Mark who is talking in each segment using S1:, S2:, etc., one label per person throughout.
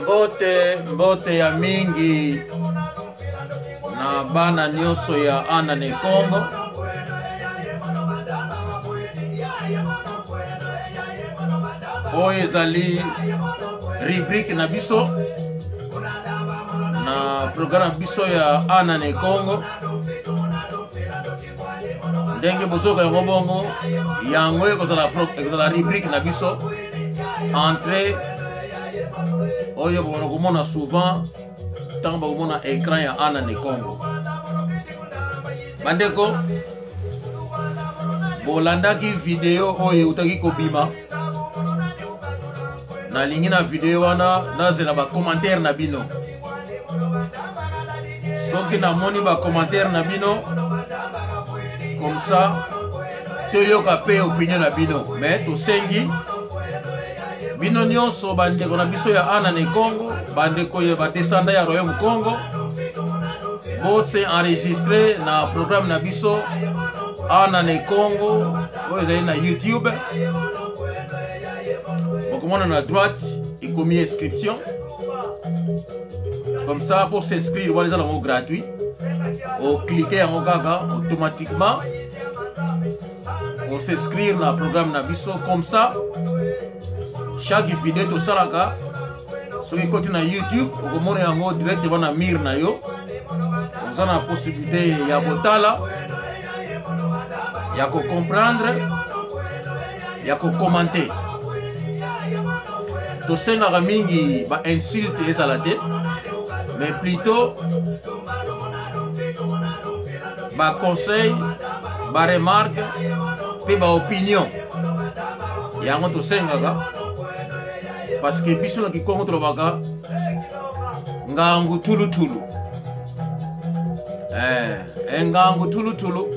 S1: Mbote, mbote ya mingi na bana nyonso ya Ana ne Kongo. Oyo ezali rubrique na biso na programme biso ya Ana ne Kongo. Ndenge bozoka yango bongo, yango ekozala ekozala rubrique na biso entrée oyo bokona komona souvent ntango bakomona écran ya Ana ne Kongo. Bandeko, bolandaki video oyo eutaki kobima. Nalingi na video wana nazela bacommentaire na bino. Soki namoni bacommentaire na bino, comme ça toyoka mpe opinion na bino. Mais tosengi bino nyonso bandeko na biso ya Ana ne Kongo, bandeko ya badescendant ya Royaume Congo, bose enregistre na programme na biso Ana ne Kongo oyo ezali na YouTube. Bokomona na droite ekomi inscription, comme ça pour s'inscrire wana eza nango gratuit. Oklike yango kaka, automatiquement os'inscrire na programme na biso. Comme ça chaque video tosalaka, soki ekoti na YouTube, okomona yango directement na mire na yo. Oza na possibilité ya kotala, ya kocomprendre, ya kokommente. Tosengaka mingi bainsulte ezala te, mais plutôt baconseil, baremarque mpe baopinion. Yango tosengaka, parce que biso na kikongo tolobaka ngangu tulutulu, eh, ngangu tulutulu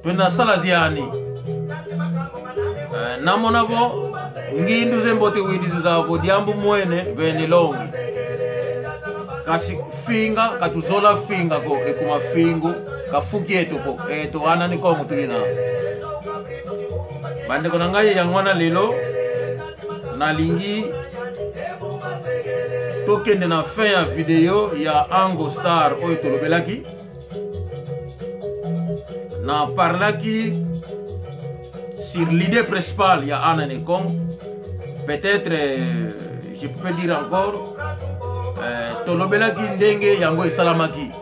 S1: twenda sala ziani, eh, namona bo ngindu zembote widizo zabo diambu mwene bene longi kasi finga katuzola finga ko ekuma fingu kafuki eto ko eto wana ni kongo tuli na bandeko na ngai. Yango wana lelo nalingi tokende na fin ya video ya Ango Star oyo tolobelaki. Na parlaki sur l'idée principale ya Ana ne Kongo. Peut-être je peux dire encore, tolobelaki ndenge yango esalamaki,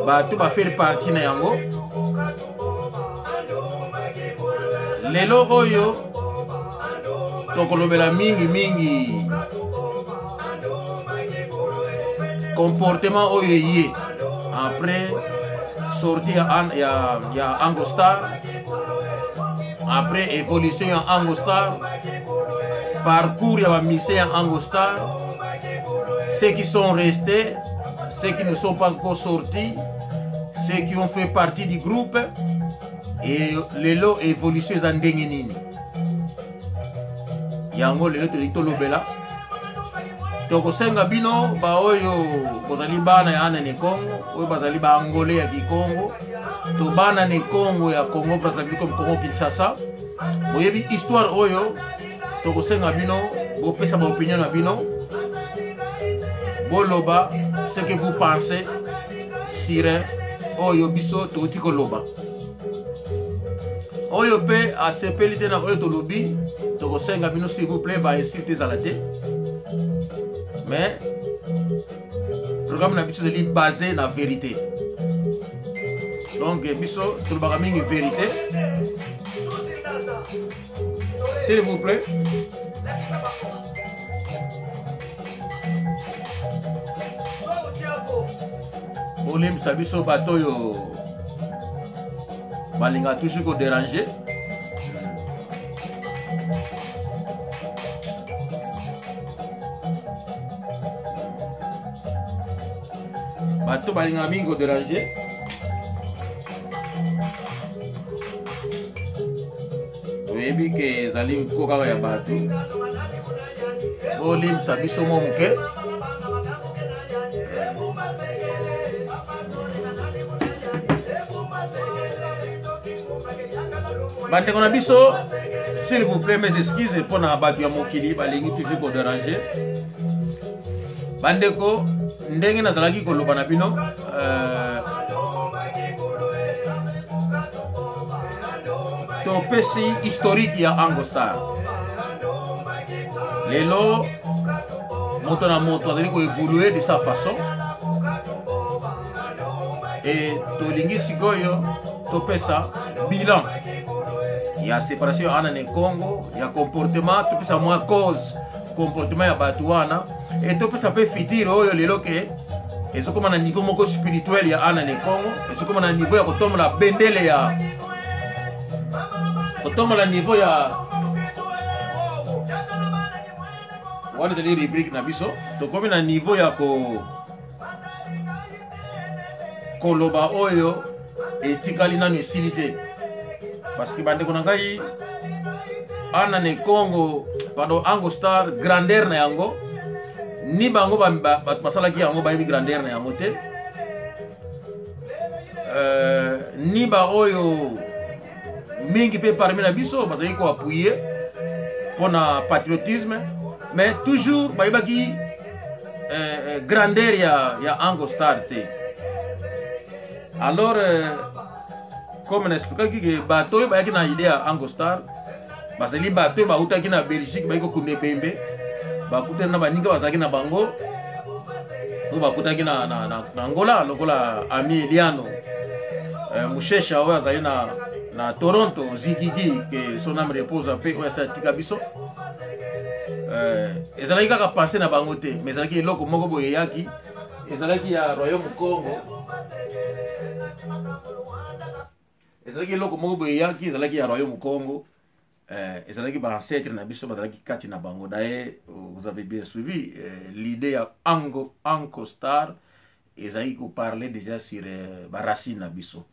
S1: bato bafaire partie na yango. Lelo oyo tokolobela mingi mingi comportement oyo eye après sortie ya Ango Star, après évolution ya Ango Star, parcours ya bamusiciens ya Ango Star, ceux qui sont restés, ceux qui ne sont pas encore sortis, ceux qui ont fait partie du groupe, et lelo évolution eza ndenge nini. Yango lelo tolingi tolobela. Tokosenga bino baoyo bozali bana ya Ana ne Kongo, oyo bazali baangolais ya kikongo to bana ne Kongo ya Congo Brazzaville comme Congo Kinshasa, boyebi histoire oyo, tokosenga bino bopesa baopinion na bino, boloba ce que vous pensez sur oyo biso touti koloba. Oyo mpe asepeli te na oyo tolobi, tokosenga bino s'il vous plaît bainsulte ezala te. Mais programme na biso ezali basé na vérité, donc biso tolobaka mingi vérité. S'il vous plaît, bolimbisa biso bato oyo balingaka toujours kodéranger. Bato balingaka mingi kodéranger, toyebi ke ezali nko kaka ya bato. Bolimbisa biso mwa moke. Bandeko na biso, S'il vous plaît, mes excuses mpo na bato ya mokili balingi toujours kodéranger. Bandeko, ndenge nazalaki koloba na bino, topesi historique ya Angostar. Lelo moto na moto azali koévolue de sa façon e tolingi sikoyo topesa bilan ya séparation ya ana ne Congo, ya comportement, topesa mwa cause comportement ya bato wana e topesa mpe futur oyo lelo ke ezokoma na niveau moko spirituel ya ana ne Congo, ezokoma na niveau ya kotombola bendele, ya kotombola niveau ya wana. Ezali rubrique na biso. Tokomi na niveau ya ko koloba oyo etikali nanu esili te, parce que bandeko na ngai, ana ne Congo, pardon, Ango Star, grandeur na yango ni bango bato basalaki yango bayebi grandeur na yango te, ni baoyo mingi mpe parmi na biso bazali koappuyer mpo na patriotisme, mais toujours bayebaki grandeur ya Ango Star te. Alors, comme na expliquaki ke bato oyo bayaki na idée ya Ango Star bazali bato oyo bautaki na Belgique, bayaki kokunda ebembe, bakutani na baninga bazalaki na bango oyo bakutaki na Angola, lokola ami Eliano Mushesha oyo azali na Toronto, Zigigi, que son âme repose mpe, oyo asala tika biso. Ezalaki kaka pensée na bango te, mais ezalaki eloko moko boye eyaki, ezalaki ya royaume Congo. Ezalaki eloko moko boye eyaki, ezalaki ya royaume Congo. Ezalaki baancêtre na biso bazalaki kati na bango. D'ailleurs, vous avez bien suivi l'idée ya Ango Star ezalaki koparler déjà sur baracine na biso.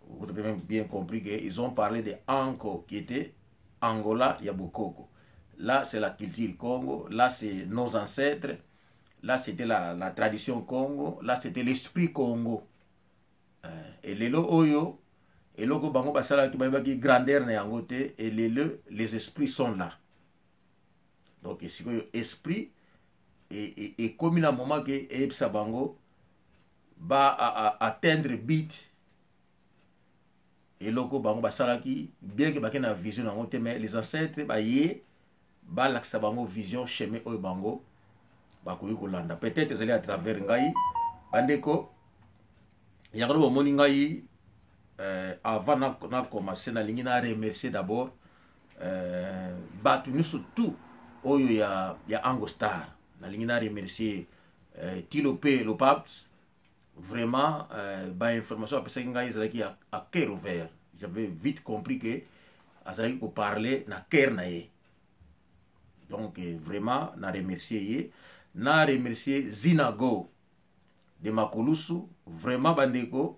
S1: Vous avez même bien compris que ils ont parlé de Anko qui était Angola ya bokoko. Là, c'est la culture Congo, là, c'est nos ancêtres, là, c'était la tradition Congo, là, c'était l'esprit Congo. Et lelo oyo eloko bango basalaki, bayebaki grandeur na yango te. Et lelo les esprits sont là. Donc sikoyo esprit ekomi na moment ke eyebisa bango ba atteindre but eloko bango basalaki, bien ke bake na vision yango te, mais les ancêtres baye balakisa bango vision, chemin oyo bango bakoki kolanda. Peut-être ezali à travers ngai, bandeko. Yango nde bomoni ngai, avant na commencer, nalingi na remercier d'abord bato nyonso tout oyo ya Ango Star. Nalingi na remercier Tilo P Lopaps. Vraiment, bainformation apesaki ngai ezalaki à cœur ouvert. J'avais vite compris que azalaki koparler na cœur na ye. Donc vraiment na remercier ye, na remercier Zinago de Makolusu. Vraiment, bandeko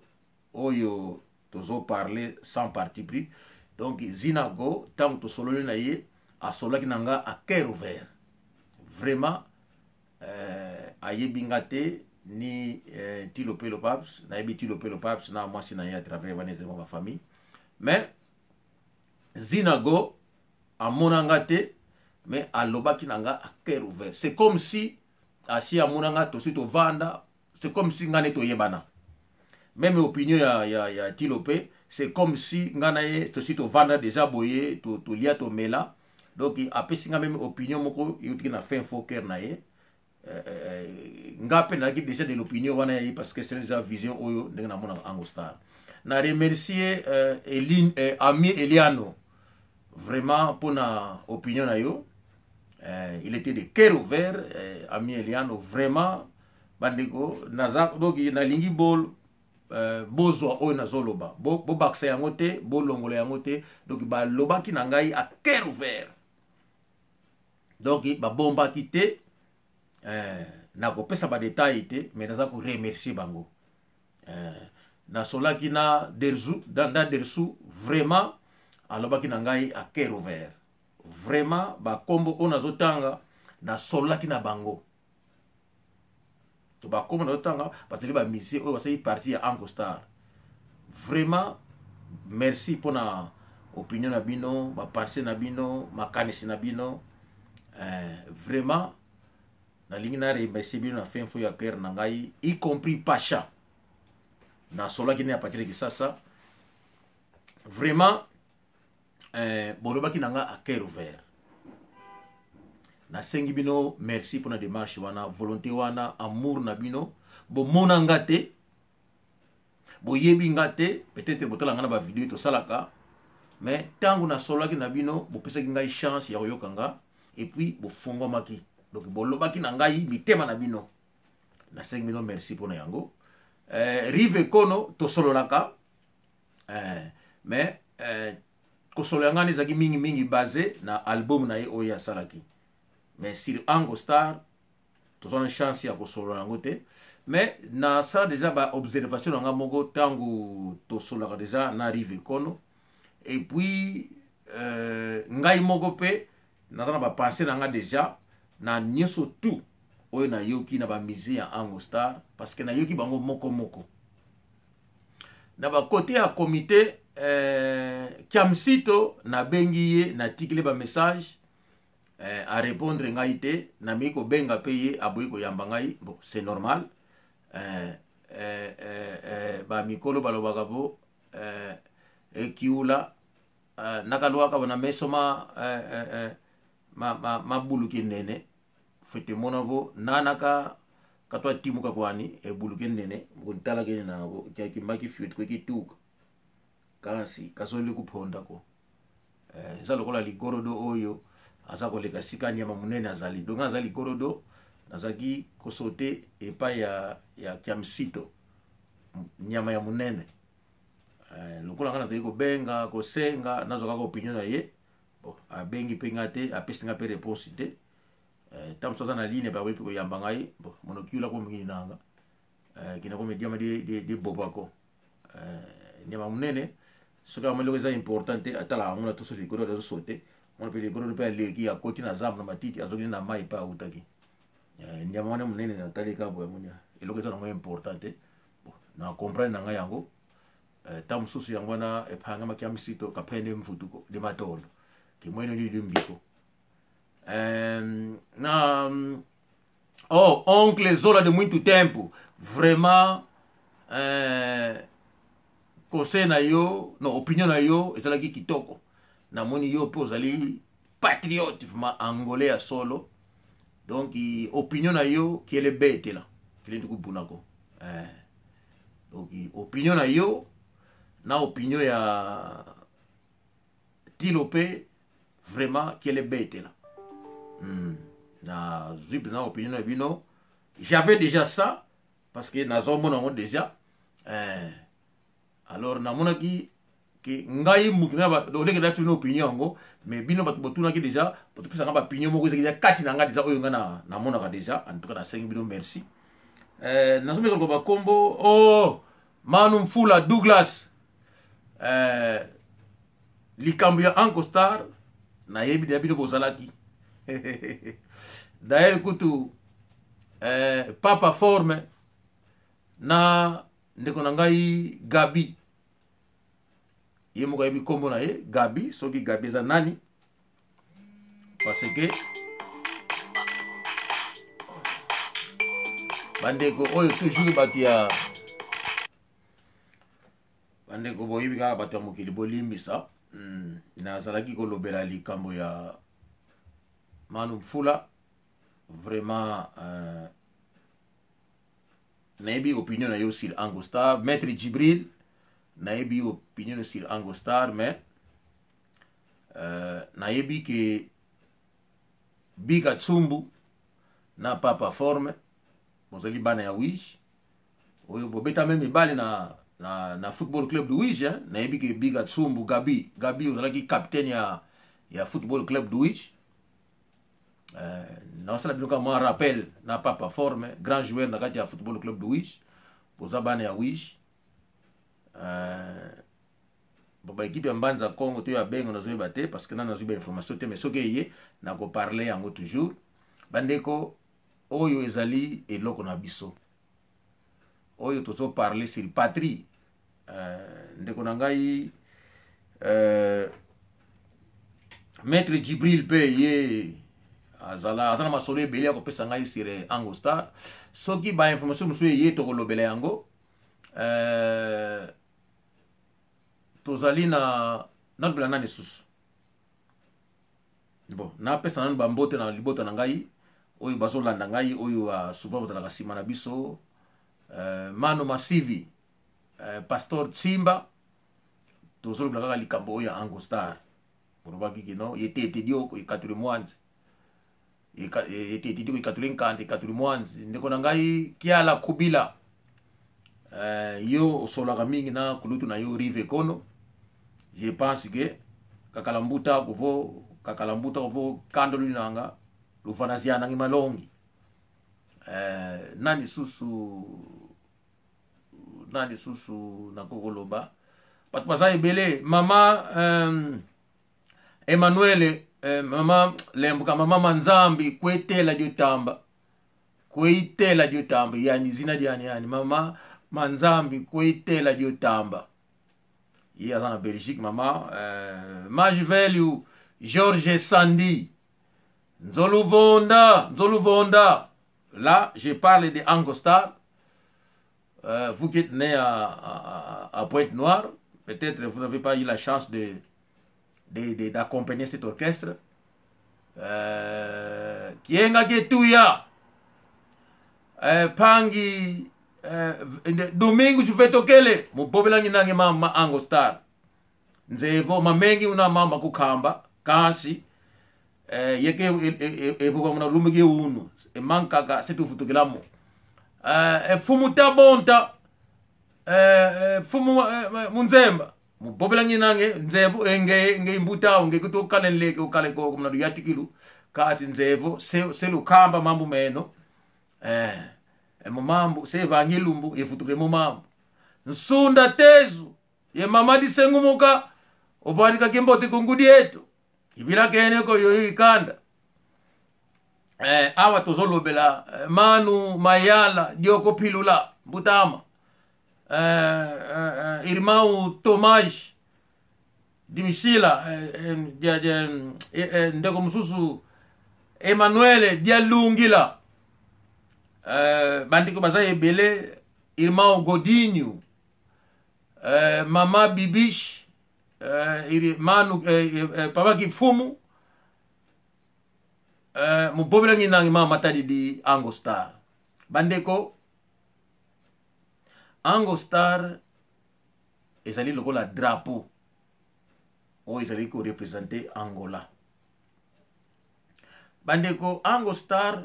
S1: oyo tozoparler sans parti pris. Donc Zinago, ntango tosololi na ye, asololaki na nga à cœur ouvert. Vraiment, ayebi nga te ni Tilo Pelo Paps. Nayebi Tilo Pelo Paps na mwasi na ye à travers wana ezali mwa bafamille, mais Zinago amona nga te, mais alobaki na nga à cœur ouvert. C'est comme si asi amona nga, tosi tovanda, c'est comme si nga nde toyebana. Même opinion ya Tilo mpe, c'est comme si nga na ye tosi tovanda déjà boye, tolia, tomela. Donc apesi nga même opinion moko eutiki na fin fond cœur na ye. Nga mpe nazalaki déjà de l'opinion wana ya ye, parce que c'est déjà vision oyo ndenge namonaka Ango Star. Na remercier ami Eliano vraiment mpona opinion na yo. Il était de cœur ouvert, ami Eliano. Vraiment, bandeko, naza donc nalingi bol bozwa oyo nazoloba, bobakisa yango te, bolongola yango te. Donc balobaki na ngai à cœur ouvert, donc babombaki te. Nakopesa badetail te, mais naza koremercier bango. Nasolaki na Derzu, na Dersu. Vraiment, alobaki na ngai à cœur ouvert. Vraiment, bakombo oyo nazotanga, nasololaki na bango. To bakombo nazotanga bazali bamusicien oyo basali partie ya Ango Star. Vraiment, merci mpona Opinion na bino, ba pensée na bino, makanisi na bino. Vraiment nalingi na remercier bino na fin fond ya cœur na ngai, y compris Pacha. Nasolaki ne à partir de Kisasa. Vraiment bolobaki na nga à cœur ouvert. Nasengi bino merci mpona démarche wana, volonté wana, amour na bino. Bomona nga te, boyebi nga te, peut-être botala nga na bavideo tosalaka, mais ntango nasolaki na bino, bopesaki ngai chance ya koyoka nga, et puis bofungwamaki, donc bolobaki na ngai mitema na bino. Nasengi bino merci mpona yango. Rive Kono tosololaka, mais kosolola ngai ezalaki mingimingi basé na album na ye oyo asalaki, mais sur Ango Star toza na chance ya kosolola yango te. Mais nasala déjà baobservation na nga moko ntango tosololaka déjà na Rive Kono, et puis ngai moko mpe naza na bapensées na nga déjà na nyonso tout oyo nayoki na bamusée ya Ango Star, parce que nayoki bango moko moko na bakote ya comité. Kiamsito nabengi ye, natikeli bamessage, arépondre ngai te. Nameki kobenga mpe ye, aboyi koyamba ngai. Bon, c'est normal. Bamikolo balobaka bo ekiula nakalwaka bona meso ma, ma, ma, mabuluki nene fete mona vo nanaka katwa timuka kwani ebuluki nene mukuntala kene nabo kimbaki fioti kwekituka kasi kazoli kuphondako. Eza lokola ligorodo oyo aza koleka sika nyama monene azali. Donc aza ligorodo, nazalaki kosote epai ya Kiamsito, nyama ya monene. Lokola ngai nazali kobenga kosenga nazwa kaka opinion na ye, bon, abengi mpe ngai te, apesi ngai mpe réponse te. Ntango mosusu aza na ligne, bakoyi mpe koyamba ngai. Bon, monokiyula ko mingi nanga kina ko mediama de bobako nyama monene. Soki yango eloko eza important te, atalaka yango na toso. Ligorodo azosote wana mpe, ligorodo mpe aleki, akoti na zamba na matiti, azokini na mai epai autaki. Nyama wana monene, natali kaka boye, amoni eloko eza nango important te. Bon, na comprendre na ngai yango. Ntango mosusu yango wana epangamaki ya misito kapene mvutuko de matondo kimwene lili mbiko na oh, oncle Zola de muito tempo, vraiment conseil na yo, no opinion na yo ezalaki kitoko. Namoni yo mpe ozali patriote vraiment angolais ya solo. Donc opinion na yo kiele betela kile ndikubunako. Donc opinion na yo na opinion ya Tilo mpe vraiment kiele betela. Nazwi mpenza opinion na bino. J'avais déjà ça parce que nazomona yango déjà. Alors namonaki ke ngai mutu oleke nati bino opinion yango, mais bino bato botunaki déjà, botopesanga baopinion moko ezaki kati na ngai déjà, oyo ngai namonaka déjà. En tout cas nasengi bino merci. Nazomeka koloba bakombo. Oh, Manu Mfula Douglas, likambo ya Anco Star nayebi na bino bozalaki. D'ailleurs kutu papa forme na ndeko na ngai Gabi, ye moko ayebi nkombo na ye Gabi, soki Gabi eza nani, parce que bandeko oyo toujours bato ya bandeko boyebi kaka bato ya mokili, bolimbisa. Nazalaki kolobela likambo ya Manu Mfula. Vraiment nayebi opinion na yo sur Ango Star. Maître Djibril, nayebi opinion sur Ango Star, mais nayebi ke Bika Tsumbu na papa forme bozali bana ya Wish oyo bobeta me mibale na Football Club de Wish, hein? Nayebi ke Bika Tsumbu, Gabi, Gabi ozalaki capitaine ya Football Club de Wish. Nasala bino kaka mwa rappel na papa forme, grand joueur na kati ya Football Club de Wish. Boza bana ya Wish. Bon, baekipe ya Mbanza Congo to ya Bengo nazoyeba te, parce que nani nazwi bainformation te, mais soki eye nakoparle yango toujours. Bandeko, oyo ezali eloko na biso oyo tozoparle sur patrie. Ndeko na ngai Maître Djibril mpe ye azala aza na masolo ebele ya kopesa ngai sur Ango Star. Soki ba information mosusu eye, tokolobela yango. Tozali na nalobela nani susu? Bon, napesa nanu bambote na libota na ngai oyo bazolanda ngai, oyo uh, souvent bazalaka nsima na biso, Mano Masivi, Pastor Tsimba. Tozolobela kaka likambo oyo ya Ango Star. Olobaki kino ye te ete dioko ekatuli mwanzi, ete ete dioko ekatuli nkanda, ekatuli mwanzi. Ndeko na ngai Kiala Kubila, yo osolaka mingi na kulutu na yo Rive Kono. Je pense que kakala mbuta kovo, kakala mbuta kovo kandolu nanga lufana zianangi malongi. Nani susu, nani susu nakoki koloba? Bato baza ebele. Mama Emmanuel, mama Lembuka, mama Manzambi kwetela diotamba, kweitela diotamba, yani zina diani, yani mama Manzambi kwetela diotamba, ye aza na Belgique. Mama Majveliu George Sandi Nzoluvonda, Nzoluvonda, là je parle de Angostar. Vous qui êtes né à Pointe-Noire, peut-être vous n'avez pas eu la chance de d'accompagner cet orchestre. Kienga Ketuya, Pangi, Domingo Juvetokele, mubobelangi nange mama Ango Star. Nzevo mamengi una mama kukamba kasi yeke evuka muna lumiki unu emankaka setuvutukilamo efumu tabonta, fumu munzemba mubobelangi nange nzevo enge nge imbutao nge kutokale leke okale ko muna luyatikilu kati nzevo selukamba mambu meno mumambu sevangilumbu yefutukile mumambu nsunda tezu ye mama disengumuka obwanika kimbote kungudi yetu ibila kene ko yoyo ikanda. Awa tozolobela Manu Mayala Dioko Pilula Mbutama, Irmão Tomás Dimisila, ndeko mosusu Emmanuel Dialungila, bandeko baza ebele, Irmão Godinho, mama Bibish, Manu, papa Kifumu, mobobelangi nangi mama matadi di Ango Star. Bandeko, Ango Star ezali lokola drapeau oyo ezali korepresente Angola. Bandeko, Ango Star,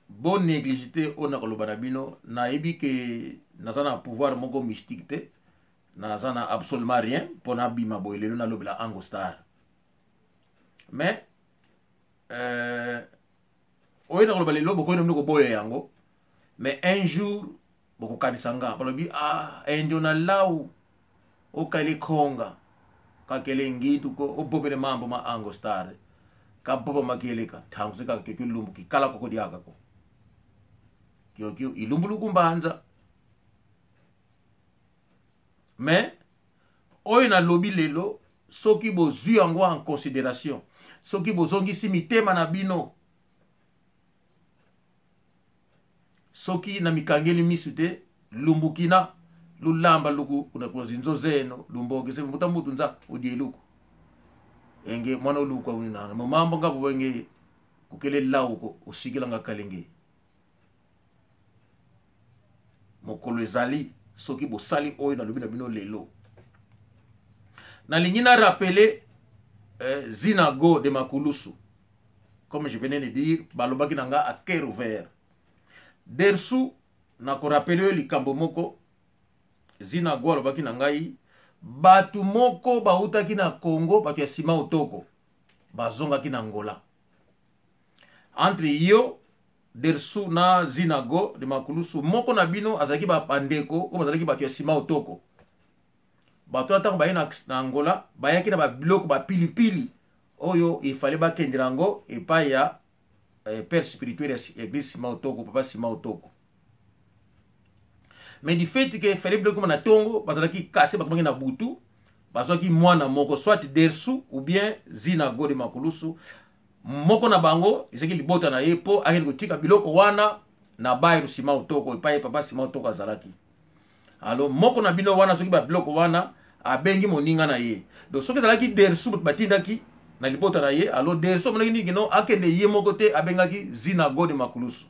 S1: bo néglige te. Oyo nakoloba na bino, nayebi ke naza na pouvoir moko mystique te, naza na absolument rien mpo nabima boye lelo nalobela Ango Star, mais oyo nakoloba lelo, bokoki na bino koboya yango, mais un jour bokokanisa nga. Balobi ah, endio na lau okali khonga kakele ngindu ko obobele mambo ma Ango Star kaboba makeleka thangu seka kyokyo lumbu kikala koko diaka ko kyokyo ilumbulu kumbanza. Mais oyo nalobi lelo, soki bozwi yango en considération, soki bozongisi mitema na bino, soki na mikangeli misu te, lumbukina lulamba luku kuna zinzo zeno lumboke se mbuta mbutu nza odieluku enge mwana oluku aunina momambo ngabo wenge kukele lauko osikela nga kalenge mokolo ezali. Soki bosali oyo nalobi na bino lelo, nalingi na rappeler Zinago de Makulusu. Comme je venais de dire, balobaki na nga à cœur ouvert. Dersu, nakorappeler oyo likambo moko. Zinago alobaki na ngai, bato moko bautaki na Congo, bato ya nsima otoko bazongaki na Angola. Entre yo Dersu na Zinago de Makulusu, moko na bino azalaki bandeko oyo bazalaki bato ya nsima otoko. Bato wana, ntango baye na Angola, bayaki na babiloko bapilipili oyo efale bakendela yango epai ya père spirituel ya église nsima otoko, papa nsima otoko. Mais du fait que fallait biloko na ntongo, bazalaki kase, bakomaki na butu. Bazwaki mwana moko, soit Dersu ou bien Zina Gode Makulusu, moko na bango ezalaki libota na ye mpo akende kotika biloko wana na bairro Simao Toko, epai papa Simao Toko azalaki. Alors moko na bino wana soki babiloko wana abengi moninga na ye, donc soki ezalaki Dersu batindaki na libota na ye, alors Dersu amonaki nini kino akende ye moko te, abengaki Zina Gode Makulusu.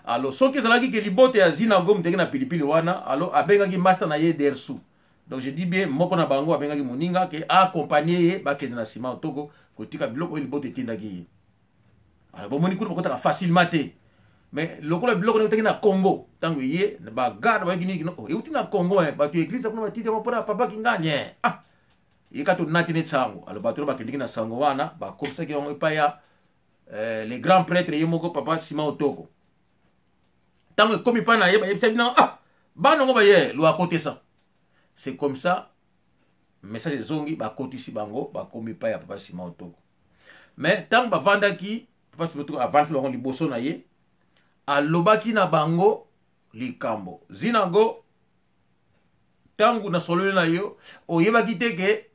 S1: Alors soki ezalaki ke libota ya Zina Gode muteki na pilipili wana, alors abengaki master na ye Dersu. Donc je dis bien moko na bango abengaki moninga ke accompagner ye bakende na Simao Toko kotika biloko oyo libota etindaki ye. Alors bomoni kuna bakotaka facilement te, mais lokola biloko eutaki na Congo, ntango ye bagarde bayaki nini kino, oh, euti na Congo, eh, bato ya eglise kuna batindi yango mpona papa Kingani, eh. Ah, ye kaka tonati ne sango. Alors bato wana bakendeki na sango wana, bakomisaki yango epai ya le grand prêtre ye moko papa Simao Toko. Ntango ekomi mpa na ye, bayebisa bino, ah, bana yango baye lo akotesa. C'est comme ça message ezongi, bakotisi bango, bakomi epai ya papa Simao Toko. Mais ntango bavandaki, papa Simao Toko avandisi bango liboso na ye, alobaki na bango likambo Zinago, ntango nasololi na yo oyebaki te ke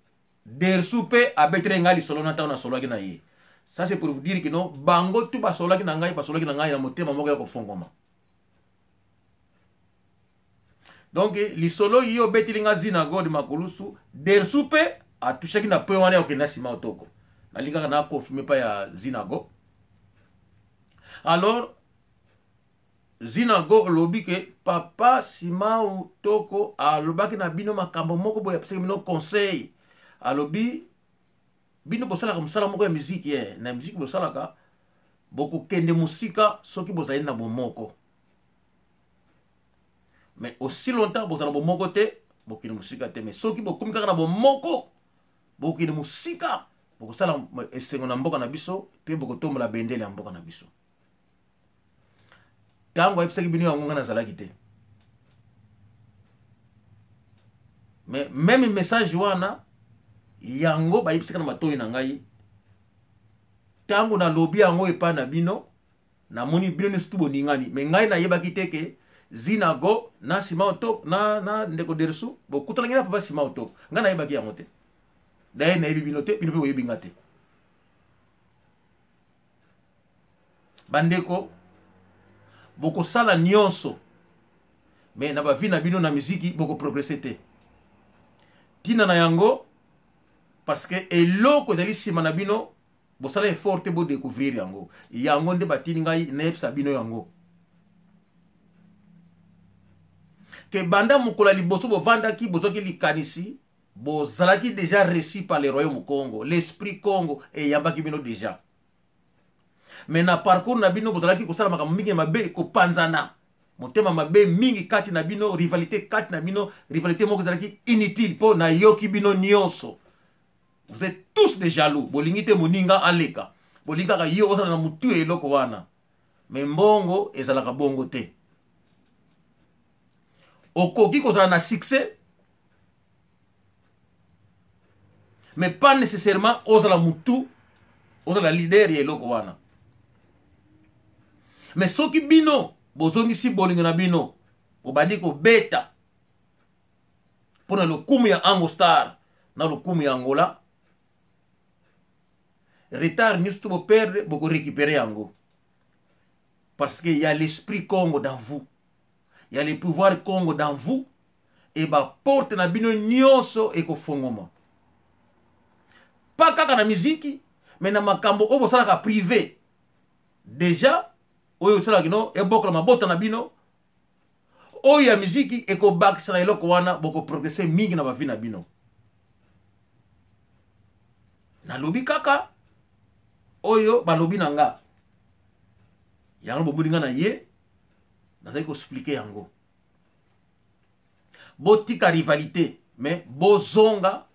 S1: Dersu mpe abeteli ngai lisolo na ntango nasololaki na ye. Ça c'est pour vous dire que non, bango tu basololaki na ngai, basololaki na ngai na motema moko ya kofongwama. Donc lisolo ye obeteli ngai Zina God Makulusu, Dersu mpe atushaki na point wana ya kokende na Simao Toko. Nalingaka na confirme pa ya Zinago. Alors Zinago olobi ke papa Simao Toko alobaki na bino makambo moko boye, apesaki bino conseil, alobi bino bosalaka mosala moko ya miziki, eh. Na miziki bosalaka bokokende mosika soki bozali na bomoko, mais aussi longtemps bozala na bomoko te bokende mosika te, mais soki bokomi kaka na bomoko bokende mosika, bokosala esengo na mboka na biso mpe bokotombola bendele ya mboka na biso. Ntango ayebisaki bino yango, ngai nazalaki te, mais même message wana yango bayebisaka na matoi na ngai. Ntango nalobi yango epai na bino, namoni bino nyonso tu boningani, mais ngai nayebaki te ke Zinago na Simao Toko na ndeko Dersu bokutanaki na papa Simao Toko. Ngai nayebaki yango te. Daye nayebi bino te, bino mpe boyebi nga te. Bandeko, bokosala nyonso mais na bavi na bino na miziki bokoprogrese te. Ntina na yango parce que eloko ezali nsima na bino, bosala effort te bodécouvrir yango. Yango nde batindi ngai nayebisa bino yango ke banda mokolo ya liboso bovandaki, bozwaki likanisi, bozalaki déjà reçu par le royaume Congo, l'esprit Congo eyambaki bino déjà. Mais na parcours na bino bozalaki kosala makambo mingi ya mabe, kopanzana, motema mabe mingi kati na bino, rivalité kati na bino, rivalité moko ezalaki inutile. Mpo nayoki bino nyonso, vous êtes tous des jaloux, bolingi te moninga aleka, bolingi kaka yo ozala na motu ya eloko wana. Mais mbongo ezalaka bongo te. Okoki kozala na succès mais pas nécessairement ozala mutu, ozala leader ya eloko wana. Mais soki bino bozongisi bolingo na bino, bobandi kobeta mpo na lokumu ya Ango Star na lokumu ya Angola, retard nyonso to boperdre bokorécupérer yango, parce que y a l'esprit Congo dans vous, y a le pouvoir Congo dans vous, e baporte na bino nyonso ekofongoma, pa kaka na miziki mais na makambo oyo bosalaka privé déjà, oyo osalaka kino ebokola mabota na bino. Oyo ya miziki ekobakisa na eloko wana, bokoprogrese mingi na bavi na bino. Nalobi kaka oyo balobi na nga, yango bomoni nga na ye nazali koexpliquer yango. Botika rivalité, mais bozonga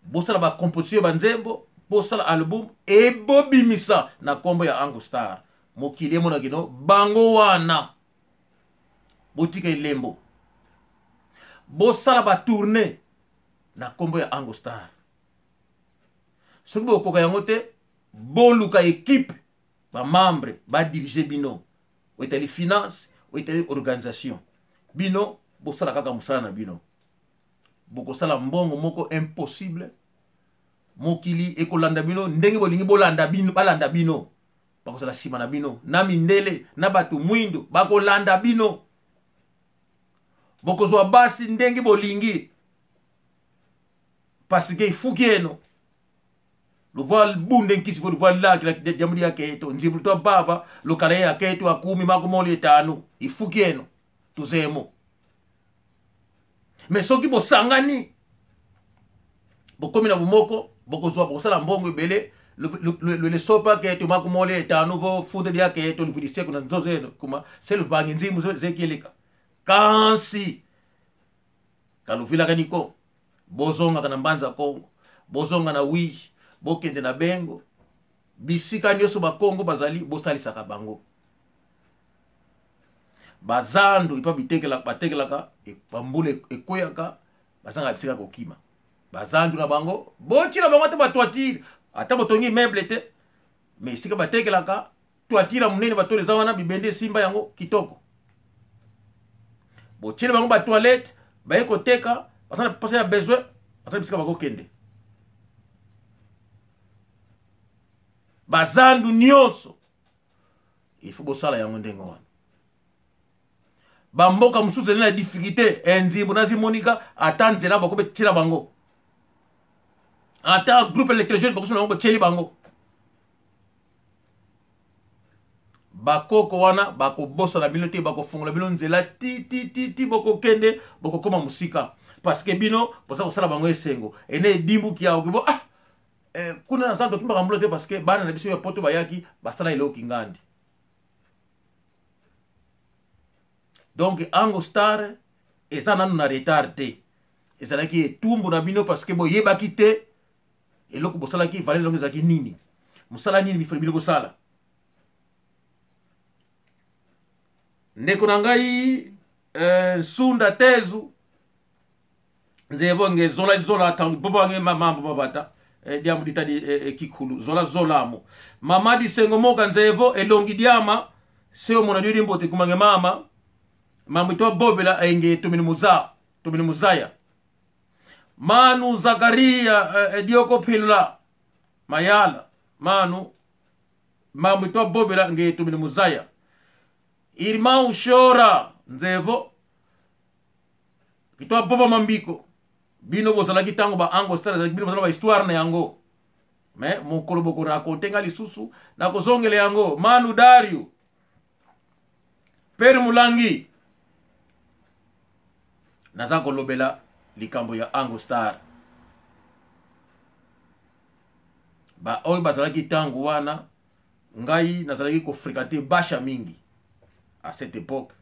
S1: bosala bacomposition ya banzembo, bosala album ebobimisa na nkombo ya Ango Star, mokili emonaki no bango wana. Botika elembo, bosala batournée na nkombo ya Ango Star. Soki bokoka yango te, boluka équipe, bamembre badirige bino, oyo etali finance, oyo etali organisation. Bino bosala kaka mosala na bino. Bokosala mbongo moko impossible. Mokili ekolanda bino ndenge bolingi bolanda bino, balanda bino. Bakozala nsima na bino na mindele na bato mwindo bakolanda bino. Bokozwa basi ndenge bolingi parce que ifuki eno luvua bunde nkisi fo luvua laki la jamuli ya keto nzibulu twa baba lokala ya keto akumi makumoli etanu ifuki eno tuzemo. Mais soki bosangani bokomi na bomoko, bokozwa, bokosala mbongo ebele. Le sopa keto makumoli etanu vo funde lya keto livudiseko na nzozo eno kuma selu bangi nzimu zekieleka kansi kaluvilaka niko. Bozongaka na Mbanza Kongo, bozonga na Wij, bokende na Bengo, bisika nyonso bakongo bazali, bosalisaka bango. Bazandu ipa bitekelaka, batekelaka, bambula ekweyaka, bazangaka bisika kokima. Bazandu na bango, botina bango ata batoitire, ata botongi immeuble te, mais esika batekelaka toitire ya monene, batole eza wana, bibende esimba yango kitoko. Botiele bango ba toilette, baye koteka, baza na posa ya besoin, baza bisika bakokende. Bazandu nyonso il faut bosala yango ndenge wana. Bamboka mosusu ezali na difficulté, enzimbu nazimonika ata nzela bakobetela bango, ata groupe électrogène bakosala bango, botieli bango. Bakoko wana bakobosana bino te, bakofungola bino nzela ti ti ti ti bokokende, bokokoma mosika, parce que bino boza kosala bango esengo. Ene edimbuki ya okibo, ah, kuna na zando okimbaka mbula te, parce que bana na biso ya poto bayaki basala eloko kingandi. Donc Ango Star eza nanu na retard te, ezalaki etumbu na bino parce que boyebaki te eloko bosalaki, valeur eloko ezalaki nini, mosala nini bifali bino bosala. Ndeko na ngai Nsunda Tezu nzevo nge zola zola tangu bobo nge mamambo mabata diambu ditadi kikulu zola zolamo mama disengo moka nzevo elongi diama seo mona diodi mbote kumange mama mambo to bobela enge tumini muza tumini muzaya Manu Zakaria dioko philula mayala manu mambo to bobela nge tumini muzaya Irmão Shora nzevo kitoa boba mambiko bino bozalaki ntango ba Ango Star ezalaki, bino bozala ba histoire na yango, mais mokolo boko raconter nga lisusu nakozongela yango. Manu Dario Pere Mulangi naza kolobela likambo ya Ango Star. Ba oyo bazalaki ntango wana, ngai nazalaki kofréquenter basha mingi à cette époque,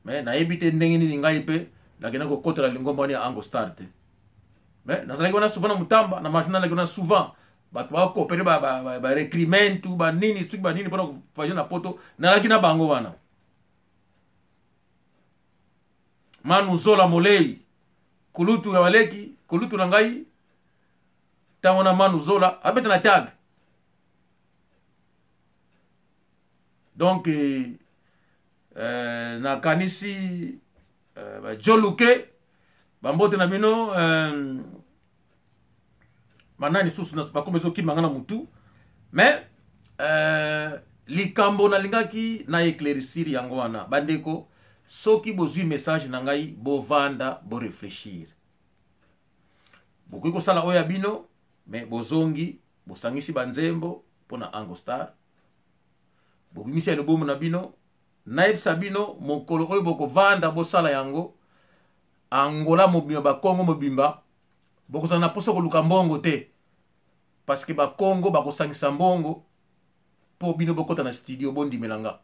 S1: mais nayebi te ndenge nini ngai mpe nakenda kokotela lingomba wana ya Ango Star te, mais nazalaki wana souvent na Mutamba na marché, nazalaki wana souvent, bato bakopere barecrimentu banini soki banini mpona kovoyage na poto, nazalaki na bango wana. Manu Zola Molei kulutu ya baleki kulutu na ngai ntango na Manu Zola abeta na tag. Donc nakanisi bajoluke bambote na bino banani susu bakomi ezokima nga na mutu, mais likambo nalingaki na éclaircir yango wana. Bandeko, soki bozwi message na ngai, bovanda borefléchir. Bokoki kosala oyo ya bino, mais bozongi bosangisi banzembo mpona Ango Star, bobimisi ya lobomo na bino. Nayebisa bino, mokolo oyo bokovanda bosala yango, Angola mobimba, bakongo mobimba bokozala na mposa koluka mbongo te, parce que bakongo bakosangisa mbongo mpo bino bokota na studio. Bondimela nga,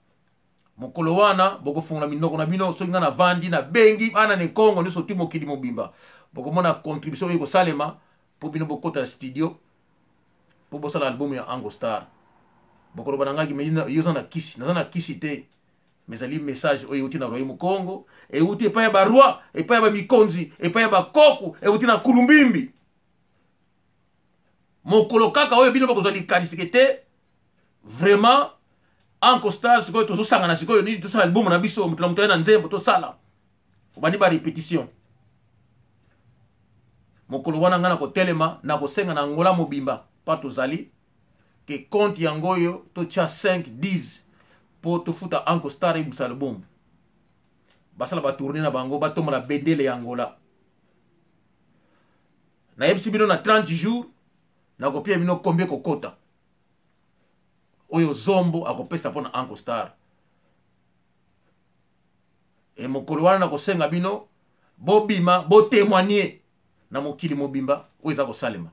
S1: mokolo wana bokofungola minoko na bino. Soki nga navandi nabengi bana na ekongo nyonso ti mokili mobimba, bokomona contribution oyo ekosalema mpo bino bokota na studio mpo bosala album ya Ango Star. Bokoloba na ngai, yo oza na kisi? Naza na kisi te, mais ezali message oyo euti na royaume Congo, euti epai ya baroi, epai ya bamikonzi, epai ya bakoko, euti na kulumbimbi. Mokolo kaka oyo bino bokozwa likanisi ke te vraiment Ango Star sikoyo tozosangana, sikoyo nini, tosala album na biso, moto na moto aye na nzembo, tosala, obandi ba répétition. Mokolo wana ngai nakotelema, nakosenga na Angola mobimba pa tozali ke compte yango oyo totya 5 10 mpo tofuta Uncle Star ebimisa album. Basala batourne na bango, batombola bendele ya Angola. Nayebisi bino na 30 jours nakopia bino combien kokota oyo Zombo akopesa mpo na Uncle Star. E mokolo wana nakosenga bino bobima botémoigne na mokili mobimba oyo eza kosalema.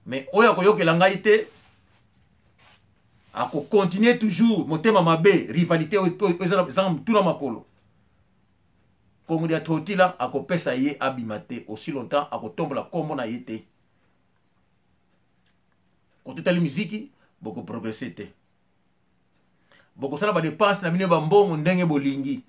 S1: Mais oyo akoyokela ngai te akokontinue toujours motema mabe, rivalité oyo ezanga motu na makolo. Kongo dia Totila akopesa ye abima te aussi longtemps akotombola kombo na ye te. Kotetali miziki bokoprogresse te, bokosala badepense na bino bambongo ndenge bolingi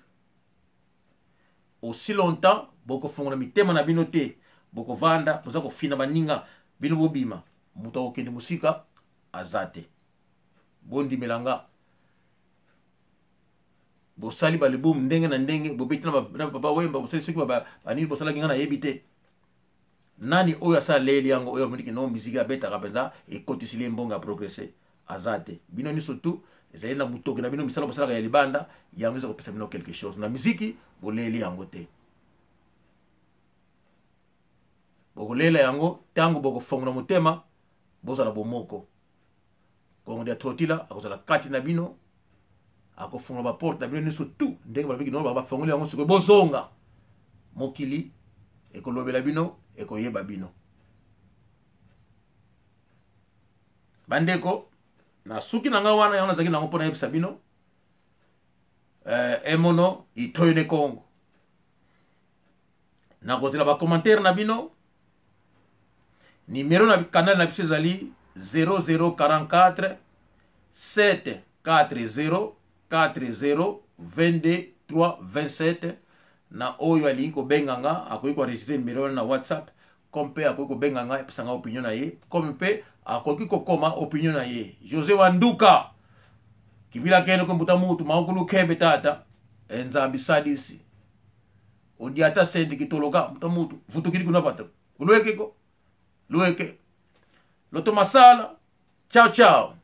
S1: aussi longtemps bokofongola mitema na bino te. Bokovanda boza kofina baninga bino, bobima moto akokende mosika aza te. Bondimela nga, bosali balibum ndenge na ndenge, bobeti na Papa Wemba, bosali soki banini bosalaki, nga nayebi te nani oyo asala leli yango oyo amoniki no miziki abetaka mpenza ekotisili ye mbongo ya progresse aza te. Bino nyonso tu ezali na motoki na bino, misala bosalaka ya libanda yango eza kopesa bino quelque chose na miziki, boleli yango te. Bokolela yango ntango bokofongola motema, bozala bomoko. Kongo dia Totila akozala kati na bino, akofongola baporte na bino nyonso tu ndenge balobiki no bafongoli yango sikoyo, bozonga mokili ekolobela bino, ekoyeba bino. Bandeko, na suki na ngai wana, yango nazalaki nango mpo nayebisa bino emono itoyo ne Kongo. Nakozela bacommentaire na bino. Numero na canal na biso ezali 0044 740 40 22 3 27. Na oyo alingi kobenga nga akoki koenregistre numero wana na WhatsApp, comme mpe akoki kobenga nga epesa nga opinion na ye, comme mpe akoki kokoma opinion na ye. José Wanduka kibila kene kombuta mutu maokulu kembe tata enzambi sadisi odiata sendi kitoloka mbuta mutu vutukili kuna pata ulwekeko lueke loto masala. Ciao ciao.